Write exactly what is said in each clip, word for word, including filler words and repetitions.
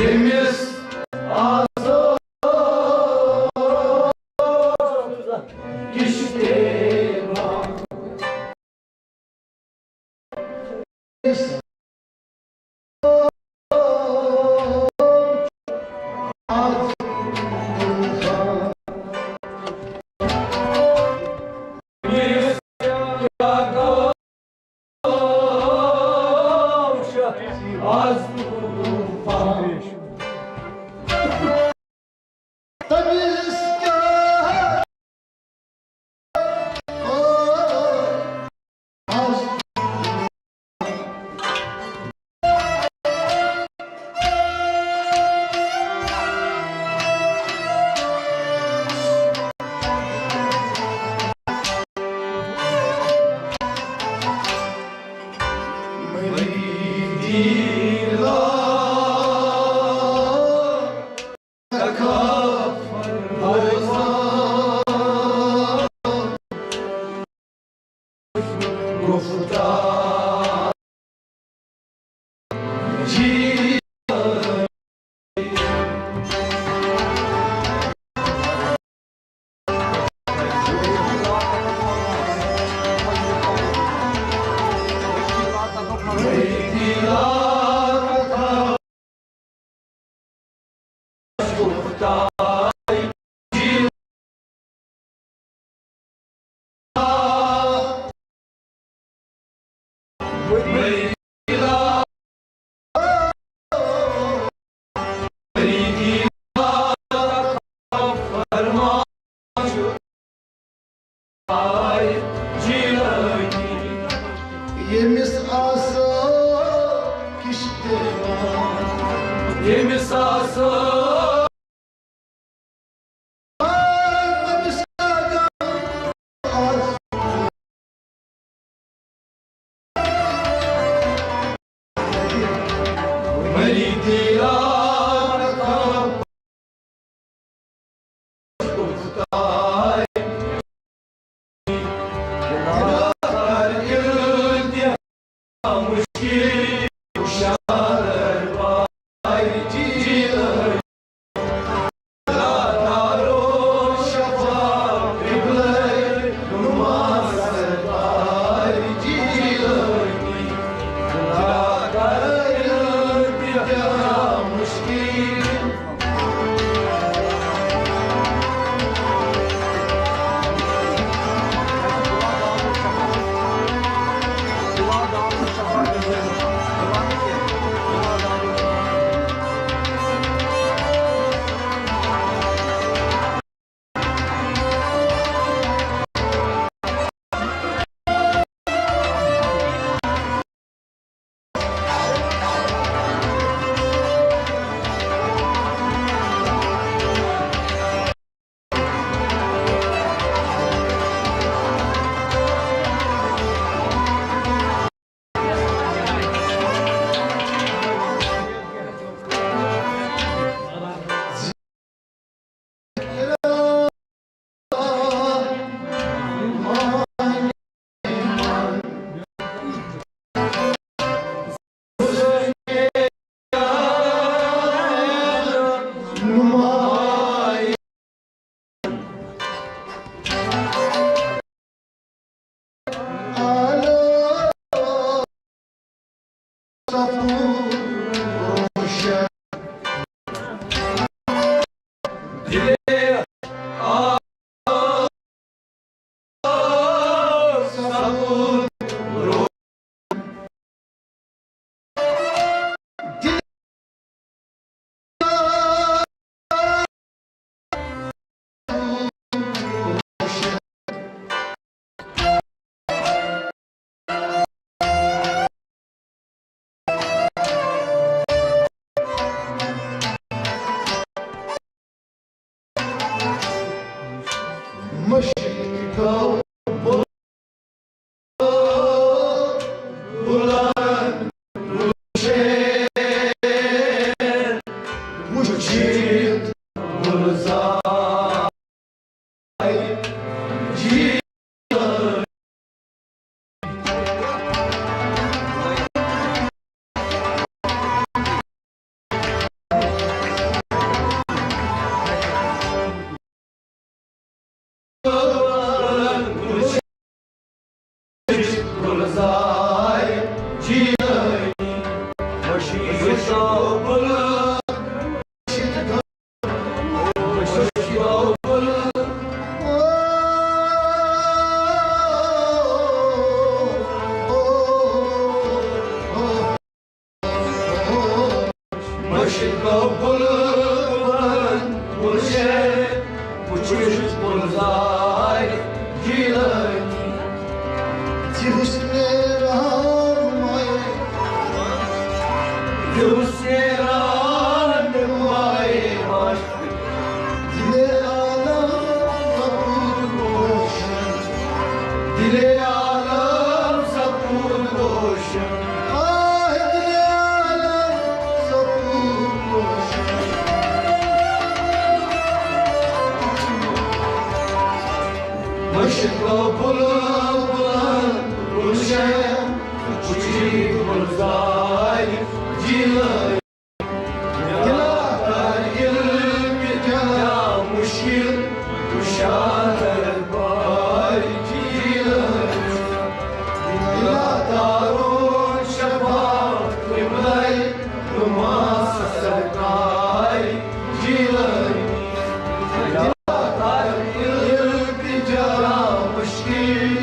ییٚمِس آزاد کِس دیوان۔ ییٚمِس آسہٕ کِشتہِ ییٚمِس آسہٕ مشرق بلند وچھِتھ گلزار۔ مشرق بلند گلشن وچھِتھ گلزار گیلانی۔ دِ حسن رہنمائی، دِ حسن رہنمائی۔ دل عالم سپود روشن، دل عالم سپود روشن، آہ دل عالم سپود روشن۔ مشرق بلند بلند روشن، وچھِتھ گلزار گیلانی۔ دلا کر التجا مشکل کشا دربار گیلانی۔ دلا تارو شفا قبلہ نما سرکار گیلانی۔ دلا کر التجا مشکل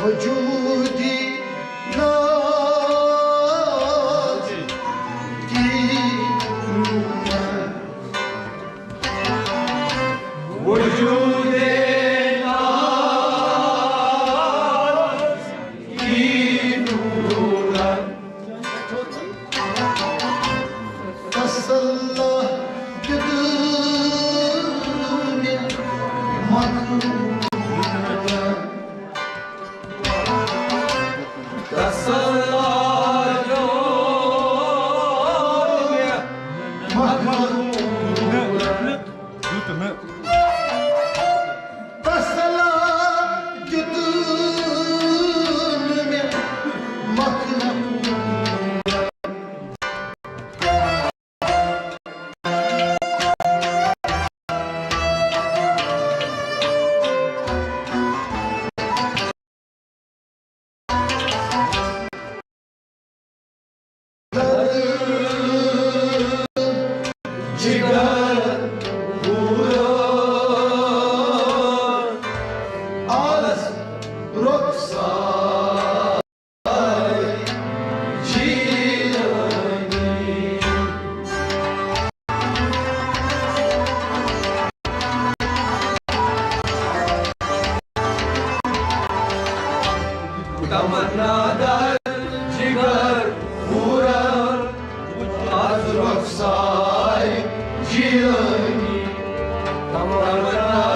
وجودی ناز کی نور۔ وجودی ناز کی نور۔ تسلا دیُت مےٚ مخلوقن۔ تسلا دیُت مےٚ مخلوقن۔ تسلا دیُت مےٚ مخلوقن۔ جگر پورا آلس رخسار جیلانی۔ تمنا در جگر پورا از رخسار جیلانی۔ تمنا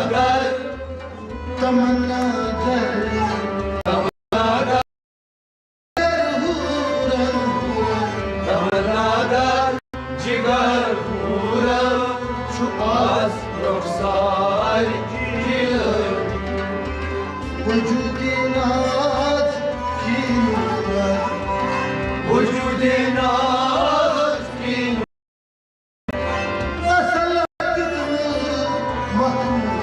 تمنا در، تمنا در، تمنا در، جگر پورا چھُ آز رخسار گیلٲنی۔ وجودی ناز کی نورت، وجودی ناز کی نورت۔ تسلط مخمور۔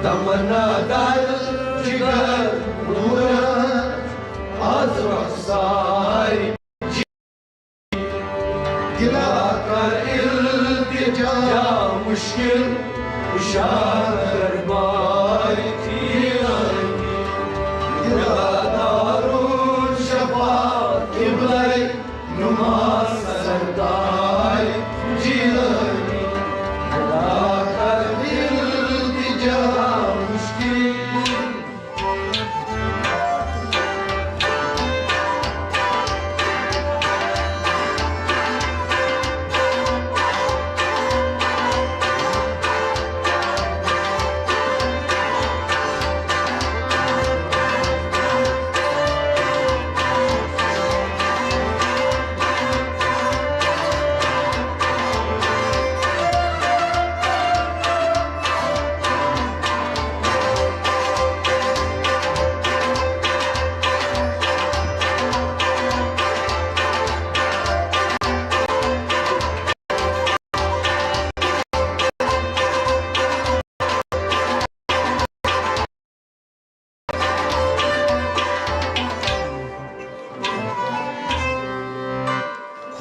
تمنا در، جگر پورا آز رخسار۔ دلا کر التجا مشکل، کشا دربار جیلانی۔ دلا دارون شفا قبلہ نما سردار جیلانی۔ دلا کر التجا مشکل۔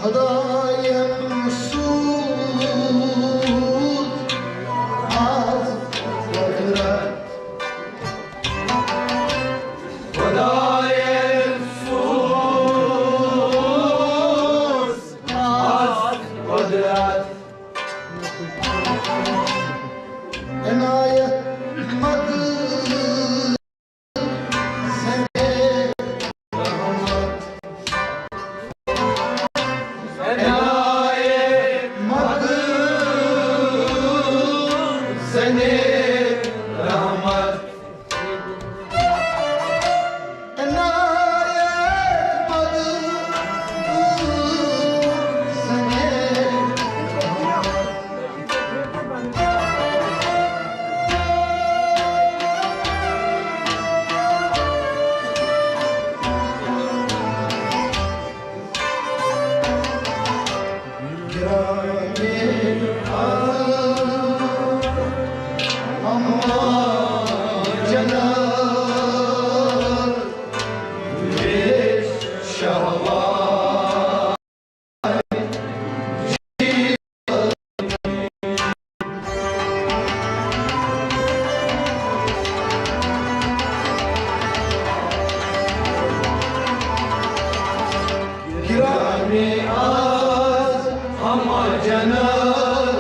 خداین سوز آز قدرت۔ خداین سوز آز قدرت۔ عنایت مد زنے رحمت۔ عنایت مد زنے رحمت۔ گرانِ آز ہما جنت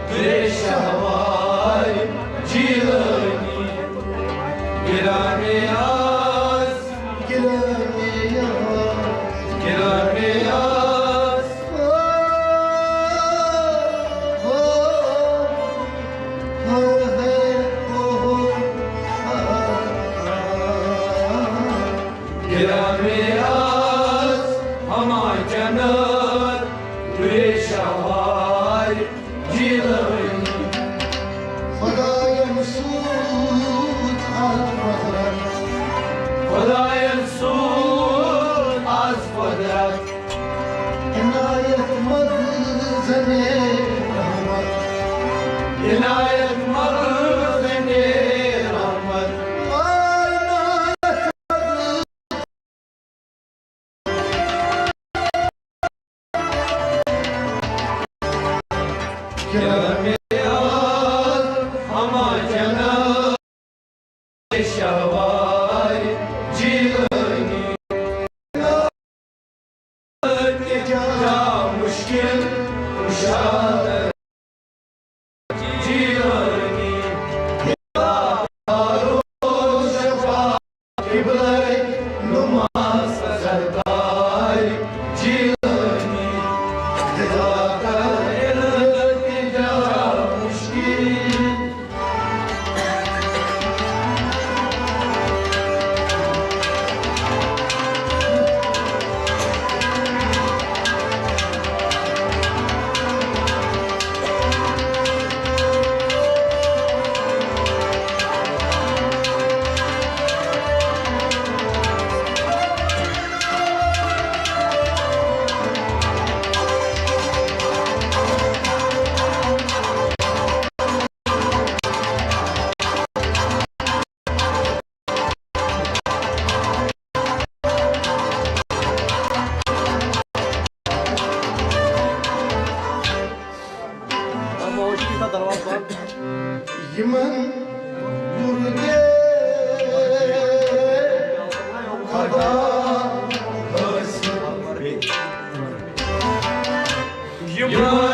درے شہوار جیلانی۔ گرانِ آز، گرانِ آز، گرانِ آز۔ گرانِ آز ہما جنت درے شہوار جیلانی۔ خداین سوز آز قدرت۔ خداین سوز آز قدرت۔ عنایت مد زنے رحمت۔ عنایت مد زنے رحمت۔ عنایت مد گرانِ آز ہما جنت شہوار جیلانی۔ جا مشکل کشا جیلانی۔ قبلہ نما سردار جیلانی۔ خدا کا علم یِمن مرغے خدا حٲصِل۔ یِمن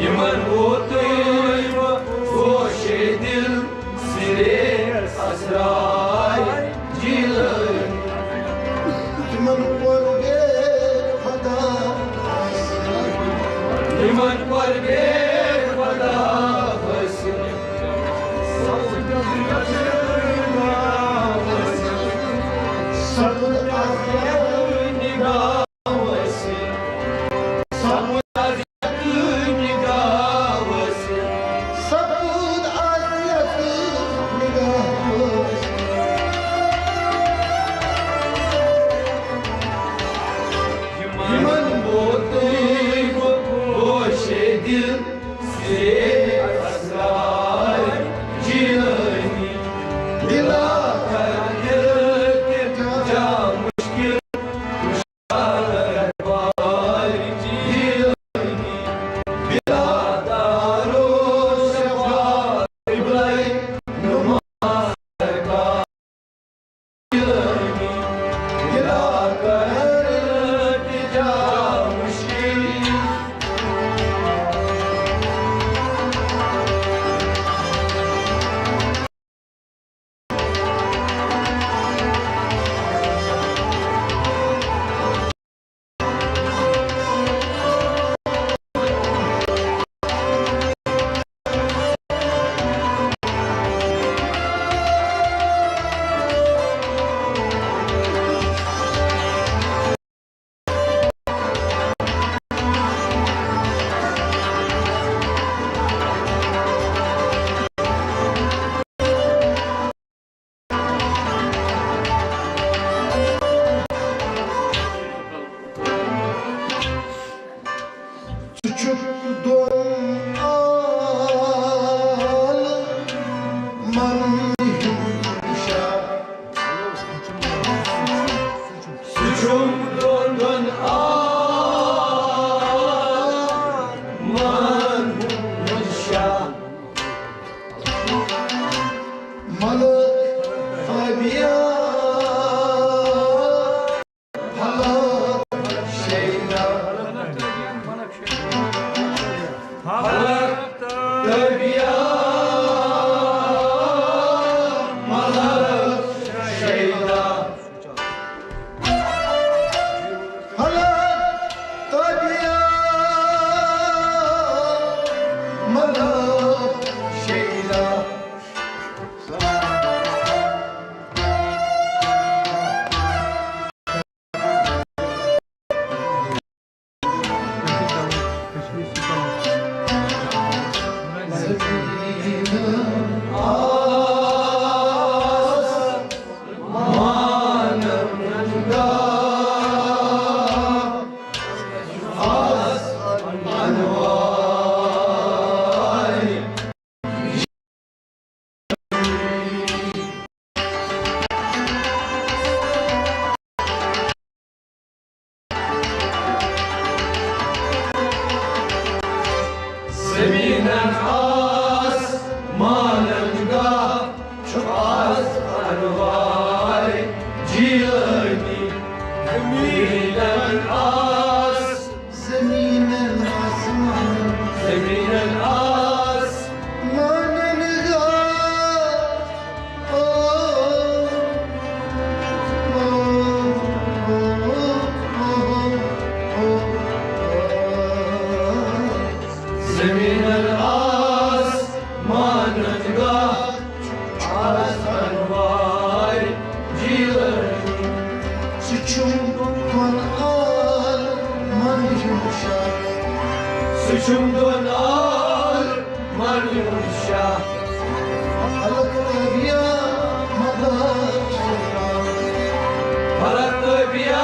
یِمن ووتُے وۄنۍ ہوشے دِل سِرے اسرار جیٖلٲنی۔ یِمن کوٚر بے خۄدا، یِمن کوٚر بے خۄدا حٲصِل۔ سپُد از نگاہ یِمن ووتُے گوشے دِل سِرے اسرار جیٖلٲنی۔ دِلا کر دِل تہِ جا مُشکِل ژٕ چھُکھ دۄن عالمن ہُنٛد شاہ۔ ژٕ چھُکھ دۄن عالمن ہُنٛد شاہ۔ ملک فبیا، ملک شیدا، ملک فبیا، ملک شیدا۔ زمینن آسمان، زمینن آسمانن گاہ۔ او، او، او، او، او۔ زمینن آسمانن گاہ۔ آز انوار جیلانی۔ سُہ چھُم دۄن عالمن ہُنٛد شاہ۔ سُہ چھُم دۄن عالمن ہُنٛد شاہ۔ فلک تہٕ بیا ملک شیدا۔ فلک تہٕ بیا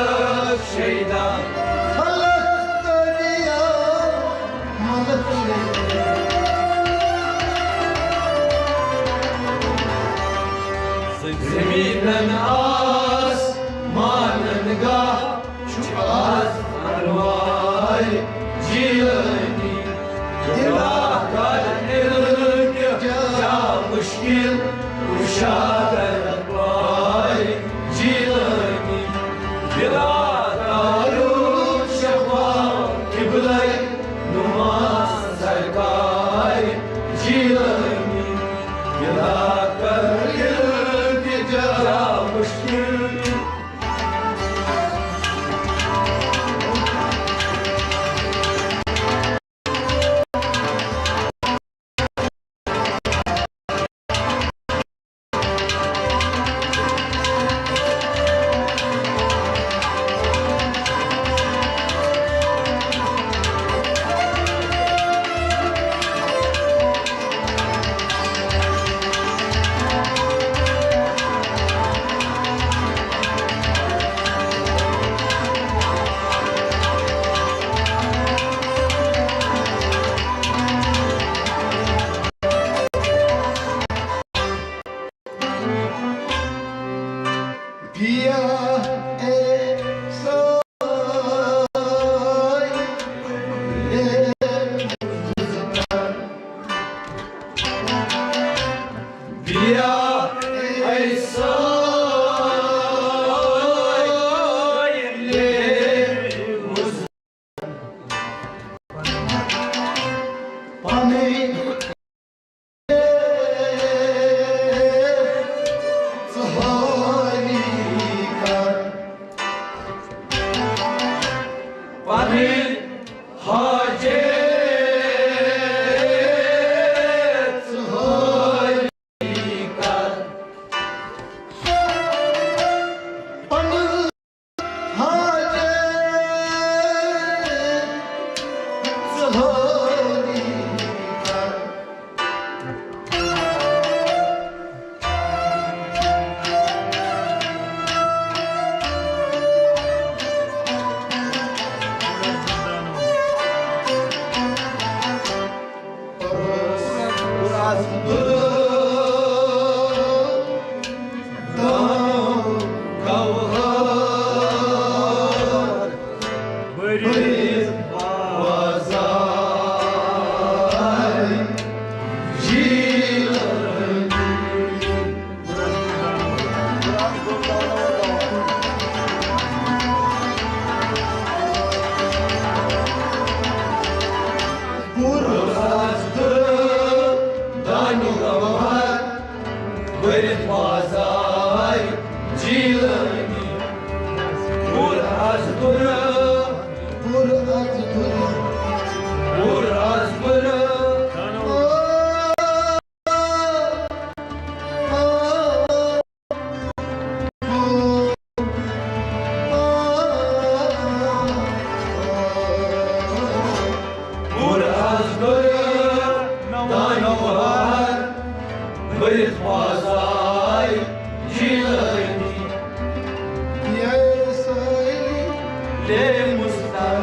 ملک شیدا۔ فلک تہٕ بیا زمینن آسمانن گاہ چھُ آز انوار جیلانی۔ دلا کر علم کیا مشکل کشا کر پائے جیلانی۔ بلا تعلق شفا قبلہ نماز سرکار جیلانی۔ بلا کر التجا مشکل۔ پوٗرٕ از تہٕ دانہِ گوہر بٔرِتھ بازار جیلٲنی۔ پوٗرٕ از تہٕ، پوٗرٕ از تہٕ، پوٗرٕ از تہٕ۔ پوٗرٕ از گوٚو دانہِ بہار، بٔرِتھ بازار جیلٲنی۔ بیا اے سٲیلی لے مُستر،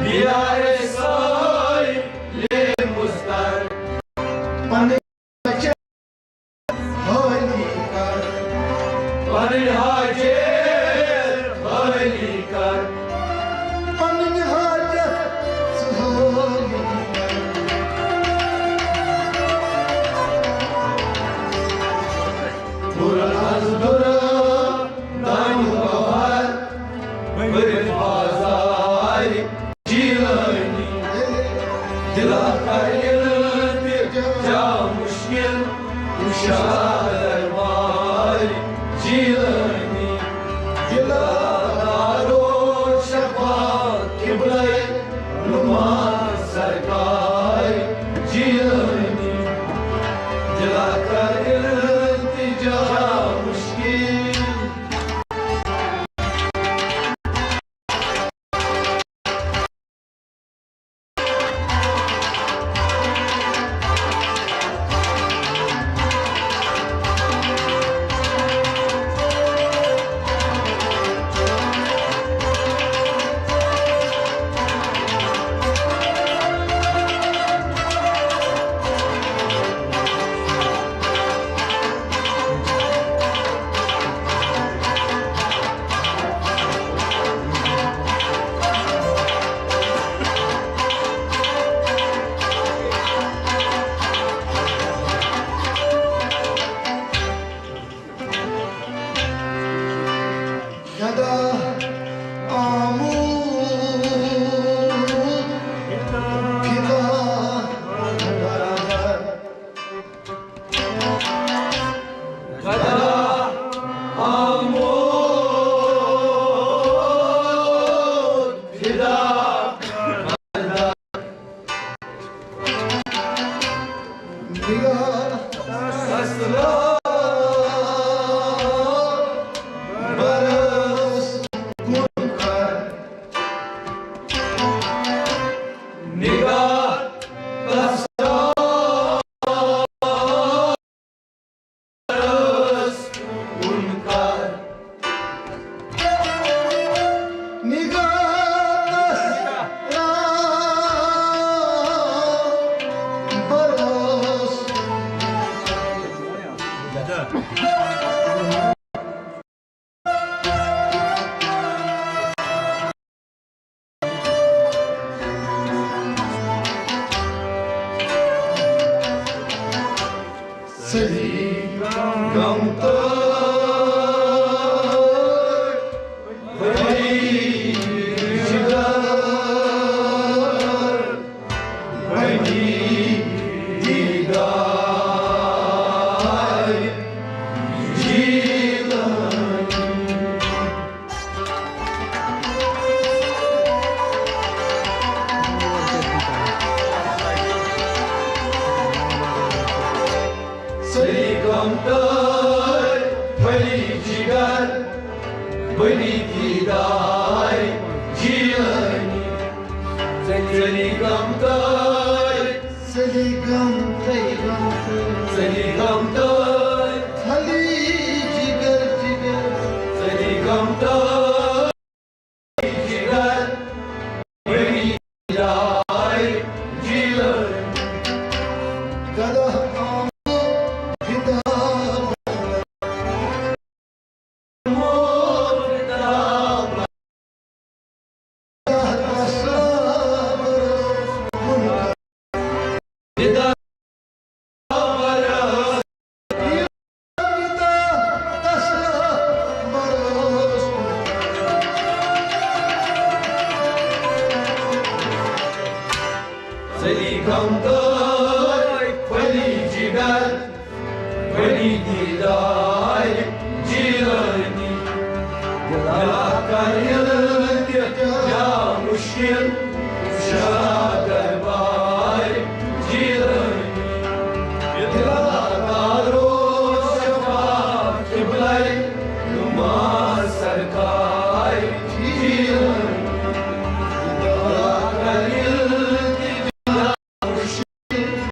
بیا اے سٲیلی لے مُستر۔ پنٕنۍ حٲلی کر۔ پنٕنۍ حاجت حٲلی کر۔ پنٕنۍ حاجت ژٕ حٲلی کر۔ پوٗرٕ از دُرٕ دانہِ بہار۔ دارو شفا قبلہ نما سرکار جیلانی، دلا کر التجا مشکل۔ گدا آمو فدا۔ گدا آمو فدا۔ نگاہ تسلا برس کن کر۔ نگاہ تسلا برس کن کر۔ نگاہ تسلا برس صحیح غم تہٕ بٔڑی جگر بٔڑی دیدار جیلانی۔ سلیقم تہٕ بٔڑی جگر بٔڑی دیدار جیلانی۔ سلیقم تہٕ سلیقم تہٕ سلیقم تہٕ سلی جگر جگر سلیقم تہٕ جگر بٔڑی دیدار جیلانی۔ گدا آمو فدا۔ سلیقم تہٕ پھلی جگر بٔڑی دیدار جیلانی۔ دلا کر التجا مشکل کشا۔